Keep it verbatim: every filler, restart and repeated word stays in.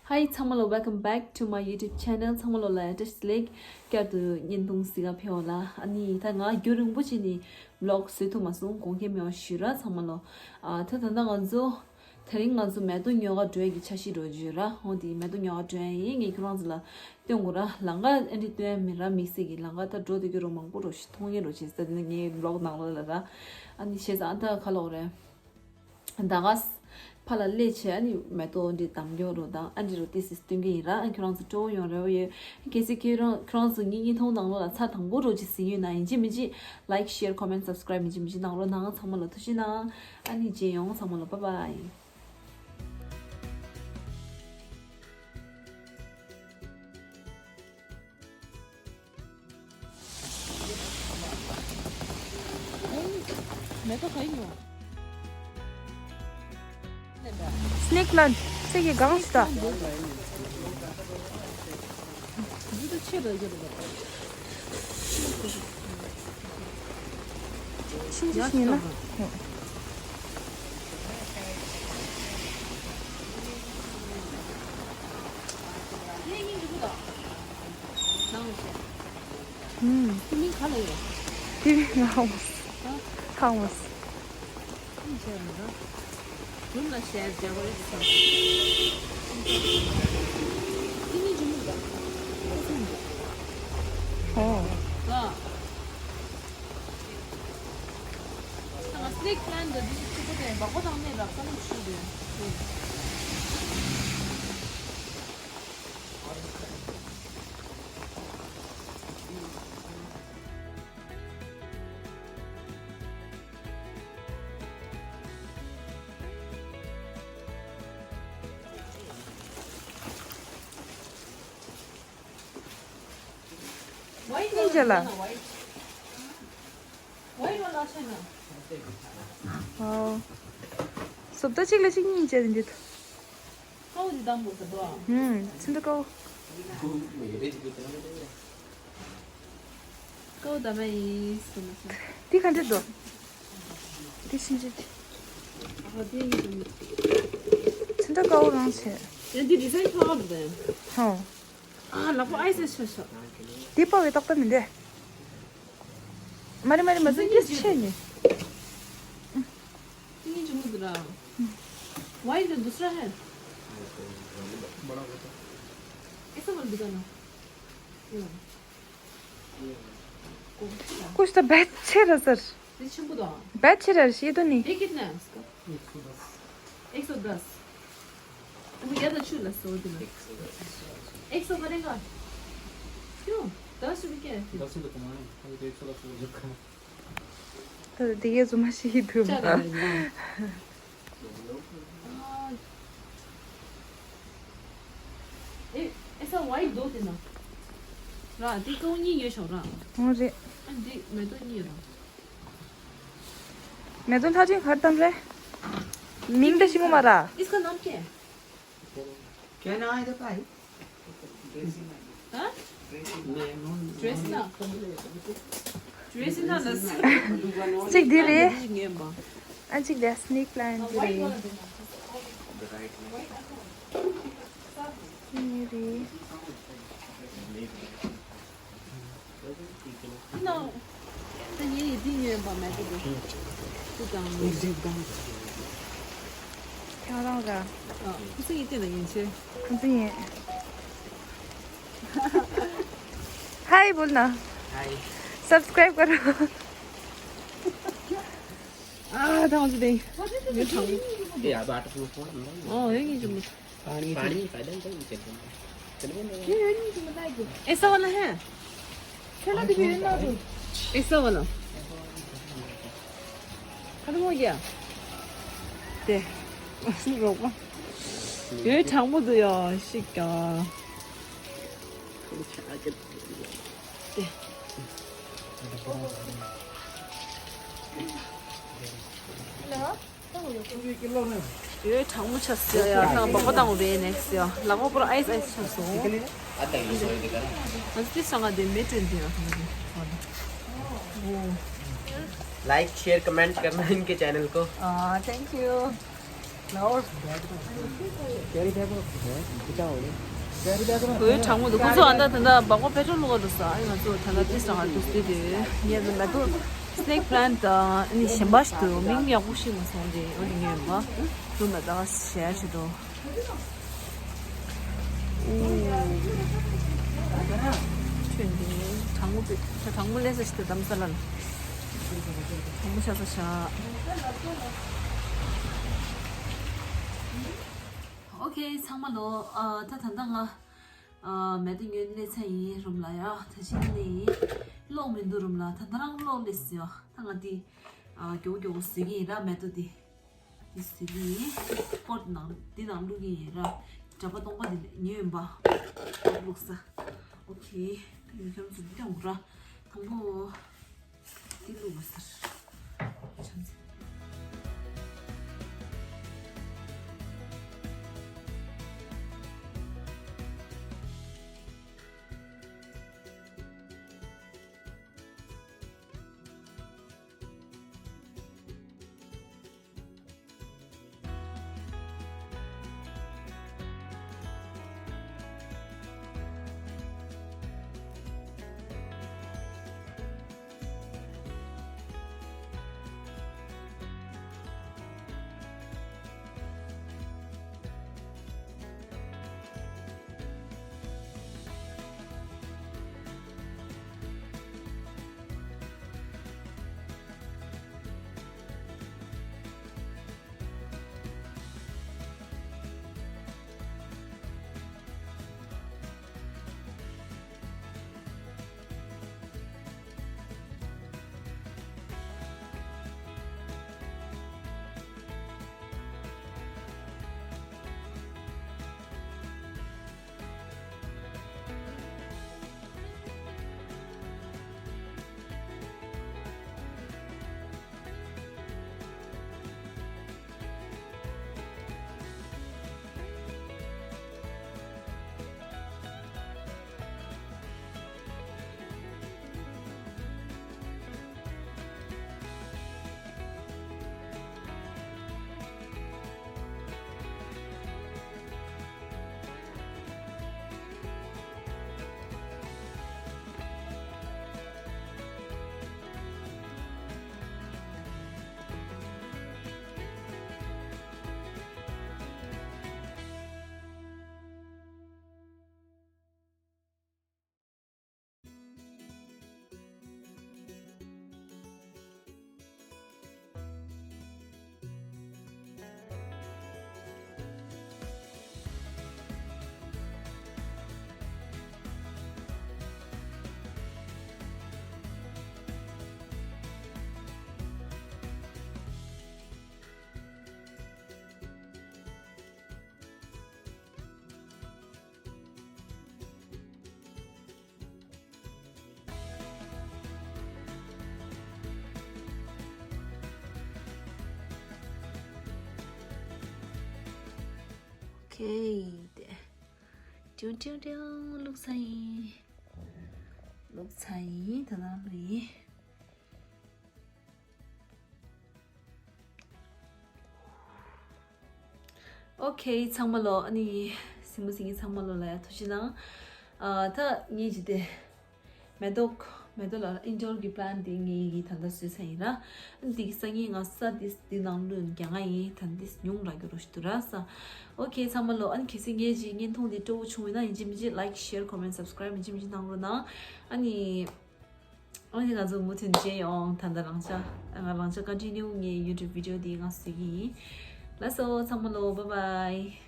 Hi ཚང་མ་ལོ། Welcome back to my YouTube channel. ཚང་མ་ལོ་ལ་བཀྲ་ཤིས་བདེ་ལེགས། བསྐྱར་དུ་བརྙན་ཐུང་གཟིགས་ག་ཕེབས་པ་ལ། ཨ་ནི་ད་ང་རྒྱུན་རིང་པོ་ཅིག་ནས་vlog བཟོ་ཐུབ་མ་སོང་། དགོངས་འགལ་མེད་པ་ཞུ་ར་ཚང་མ་ལོ། ཨ་ད་ད་ལྟ་ང་ཚོ་དེ་རིང་ང་ཚོ་མེ་ཏོག་ཉོ་ག་འགྲོ་ཡ་གི་འཆར་གཞི་འགྲོ་རྒྱུ་ར། འོ་དེ་མེ་ཏོག་ཉོ་ག་འགྲོ་ཡ་ཡིན། ངས་ཁྱོད་རང་ཚོ་ལ་སྟོན་དགོས་ར། ལམ་ཁ་ཨ་འདྲ་སྟོན་ཡ་མེད་ར། དམིགས་བསལ་གྱི་ལམ་ཁ་ད་འགྲོ་དུས་ཀྱི་རོ་མང་པོ་རོ་ཞིག་མཐོང་ཡ་རོ་ཞིག་ཟེར། དེ་ནི་ངའི་vlog་ནང་ལོགས་ལ་ར། ཨ་ནི་བྱས་ཙང་ཨ་ད་ཁ་ལོག་རེད། ད་ག་ཕར་ལ་སླེབས་བྱས་ཨ་ནི་མེ་ཏོག་འདི་འདམ་རྒྱག་རོགས་དང་། ཨ་འདི་རོ་ཏི་སི་སྟོན་གྱི་ཡིན་ར། ཨ་ཁྱོད་རང་ཚོ་སྤྲོ་བོ་ཡོང་རེ་བ་ཡོད། གལ་སྲིད་ཁྱོད་རང་ཁྱོད་རང་ཚོ་ངའི་བརྙན་ཐུང་ནང་ལོགས་ལ་ཚར་དང་པོ་རོ་ཅིག་གཟིགས་ཡོད་ན་ཡིན་གཅིག་མིན་གཅིག་like, share, comment, subscribe ཡིན་གཅིག་མིན་གཅིག་གནང་རོགས་གནང་། ཚང་མ་ལ་ཐུགས་རྗེ་གནང་། ཨ་ནི་རྗེས་ཡོང་། ཚང་མ་ལ་bye bye། Snake plant. ཚིག་གི་གང་ཞིག་ད། ཕྱིན་ཅི་ཕྱིན་ན། ཨུམ། དེ་མིང་ག་ལ་ཡོད། དེ་མིང་ཧང་མོ། ཧ། ཧང་མོ། ཨུམ་བྱས་མ་ར། དུམ་ལ་ཞལ་རྒྱག་པ་རེད་ཟེར། དེ་མིང་ཇི་མོ་ར། ཨོ། ལ། ང་snake plant འདི་ཆུ་པོ་དེ་འབག་པ་དང་ནས་རག་ས་ལ་ཆུ་དེ། ཨིན་ཇ་ལ། ཨོ། སོབ་ཏོ་གཅིག་ལ་གཅིག་གཉིས་བྱས་འདི། ཀའོ་འདི་དང་པོ་ཟེར་དོ། ཧུམ། ཚིན་དུ་ཀའོ། ཀའོ་ད་མ་ཡིན་སོ་མ་སོ། འདི་ག་འདྲ་འདུག་འདི་ཕྱིན་ཆད། ཨ་དེ་ཡིན་དུ། ཚིན་དུ་ཀའོ་རང་བྱས། ཡང་འདི་design ཕ་བ་འདུག་ད་ཡང་། ཧོ། ཨ་ལག་པ་ཨའི་སེ་ཆོ་ཆོ། འདི་པ་བའི་ཏག་ཏག་མི་འདུག་མ་རེད་མ་རེད་མ་རེད། འདི་ཆེ་ནི། तीन ही चम्मच रहा। वाइन तो दूसरा है। ऐसा बोल दिखा ना। ये वाला। कुछ तो बेच रहा सर। ये शैम्पू दो। बेच रहा शी तो नहीं। ये कितना है इसका? एक सौ दस। एक सौ दस। वो ज्यादा छू ला सौ दिन। एक सौ करेगा? क्यों? दस रुपये क्या है फिर? दस ही तो कमाए हैं। अभी तो एक सौ दस रुपये रखा है। ད་དེ་གའི་རྫུན་མ་ཤི་ཐུབ། ཅག་ལ་ཡིན་ན། ཨེ་ཨེ་ས་ཝའི་རྡོ་དེ་ན། ར་དེ་ཀའོ་གཉིས་ཡོད་ཤོག་ར། འོ་རེད། ཨ་འདི་མེ་ཏོག་གཉིས་ཡོད་ར། མེ་ཏོག་ལྷ་ཆེན་གར་དམ་རེད། མིང་འདྲ་ཞིག་མོ་མ་ར། इसका नाम क्या है? क्या नाम है इसका भाई? हाँ? ड्रेसिना। ड्रेसिना ལ་ཟེར། གཅིག་འདི་རེད། ངན་པ། ཨ་གཅིག་དེ་སི་ནེག་པི་ལན་ཊི་འདི་རེད། འདི་རེད། ད་ངས་ཡི་ཏི་ཉོས་པ་མེད་གི་འདུག་ཏུ་དང་ནི། ཁྱེད་རང་ར། ཨ་ཁུ་སིང་ཡི་ཏི་ལ་ཡིན་ཆེ། ཁུ་སིང་ཡིན། हाय बोलना। हाय। सब्सक्राइब करो। आ धाम से दे। ये खाओ। ये यार बात पूछ कौन? ओ ये नहीं तुम। पानी पानी पैदल तो नहीं चलते। ऐसा वाला है? खेला दिखे ना तू। ऐसा वाला। खत्म हो गया। दे। रोको। ये ठांगो दो यार, शिका। दे। Hello. ཡོད་གྲང་མོ་ཆགས་སོང་ཡ། ཡང་སྦག་སྦག་བཏང་བས་ནེག་སི་ཡ། ལག་པ་པུ་ར་ཨའི་སི་ཨའི་སི་ཆགས་སོང་། ང་ཚོ་དེ་སང་ང་དེ་མེ་དྲན་དེ་ཡ། Like, share, comment करना इनके चैनल को। हाँ, thank you. Flowers bag. Carry bag. Carry bag. བོད་གྲང་མོ་འདུག་ཁོ་ཚོ་ཨ་ད་ད་ད་སྦག་སྦག་པེ་ཊོལ་བླུགས་འདུག་ས། ཨ་ང་ཚོ་ད་ད་ཏིས་རང་འདུག་དེ་དེ་ངས་ད་མེ་ཏོག་སི་ནེག་པི་ལན་ཊི་དང་ཨ་ནི་གཞན་པ་ཞིག་འདུག་མིང་ཡག་པོ་ཤེས་མ་སོང་། དེ་འོ་དེ་ངས་ཡོད་པ་འདུག་མེ་ཏོག་ཞེ་ཞིག་འདུག་ཁྱོད་འདི་གྲང་མོ་པེ་ད་གྲང་མོ་ལས་ས་ཞིག་ད་དམ་ས་ལ་ལ་གྲང་མོ་ཆ་ས་ཤ། ཨོ་ཁེ་ཚང་མ་ལོ། ཨ་ད་ད་ལྟ་ང་ཨ་མེ་ཏོག་ཉོས་སླེབས་ཚར་ཡིན་རུམ་ལ་ཡ། ད་ཕྱིན་ནས་གློག་མི་འདུག་རུམ་ལ། ད་ད་རང་གློག་སླེབས་ཟིན་ཡ། ད་ང་འདི་ཨ་མགྱོགས་མགྱོགས་བཟོ་གི་ཡིན་ར། མེ་ཏོག་འདི་འདི་བཟོ་གི་ཡིན། པོཊ་ནང་འདི་ནང་བླུག་གི་ཡིན་ར། གྲྭ་པ་སྟོང་པ་འདི་ཉོས་ཡིན་པ། པོཊ་བླུགས་ས། ཨོ་ཁེ། ད་ཡིན་ཁྱོད་ཚོ་འདི་ཡོང་ར། དང་པོ། འདི་བླུགས་པ་ཟེར། ཆང་ཟེར། ཨོ་ཁེ། དེ་ཀྲུང་ཀྲུང་ཀྲུང་བླུགས་ཚར་ཡིན། བླུགས་ཚར་ཡིན། ད་ནང་བླུགས་ཡིན། ཨོ་ཁེ། ཚང་མ་ལོ། ཨ་ནི་སིང་མོ་སིང་གི་ཚང་མ་ལོ་ལ་ཡ་ཐུགས་རྗེ་གནང་། ཨ་ད་ངས་ཅི་དེ་མེ་ཏོག་མེ་ཏོག་ལ་ཨིན་ཌོར་གི་པི་ལན་ཊི་དེ་ངས་ཀྱི་ད་ལྟ་བཟོས་ཚར་ཡིན་ར། ཨ་ནི་དེ་གི་སང་ཉིན་ང་ས་དེ་དེ་ནང་བླུགས་རྒྱག་ང་ཡིན། ད་དེ་ཉུང་ར་རྒྱུ་རོ་ཞིག་ཏུ་ར་ས། ཨོ་ཁེ། ཚང་མ་ལོ། ཨ་ནི་གལ་སྲིད་ངས་ཅི་བརྙན་ཐུང་དེ་སྤྲོ་བོ་བྱུང་ཡོད་ན་ཡིན་གཅིག་མིན་གཅིག་ལའིཀ་ཤེར་ཁོ་མེན་སབ་སི་ཀ་རའིབ་ཡིན་གཅིག་མིན་གཅིག་གནང་རོགས་གནང་། ཨ་ནི། ཨ་ནི་ང་ཚོ་མུ་མཐུད་མཇལ་ཡོང་། ད་ལྟ་རང་ཅག་ང་རང་ཅག་ཀོན་ཊི་ནིའུ་ངའི་ཡུ་ཊུབ་བི་ཌི་ཡོ་འདི་ང་བཟོ་གི་ཡིན། ལགས་སོ། ཚང་མ་ལོ། བྷའི་བྷའི།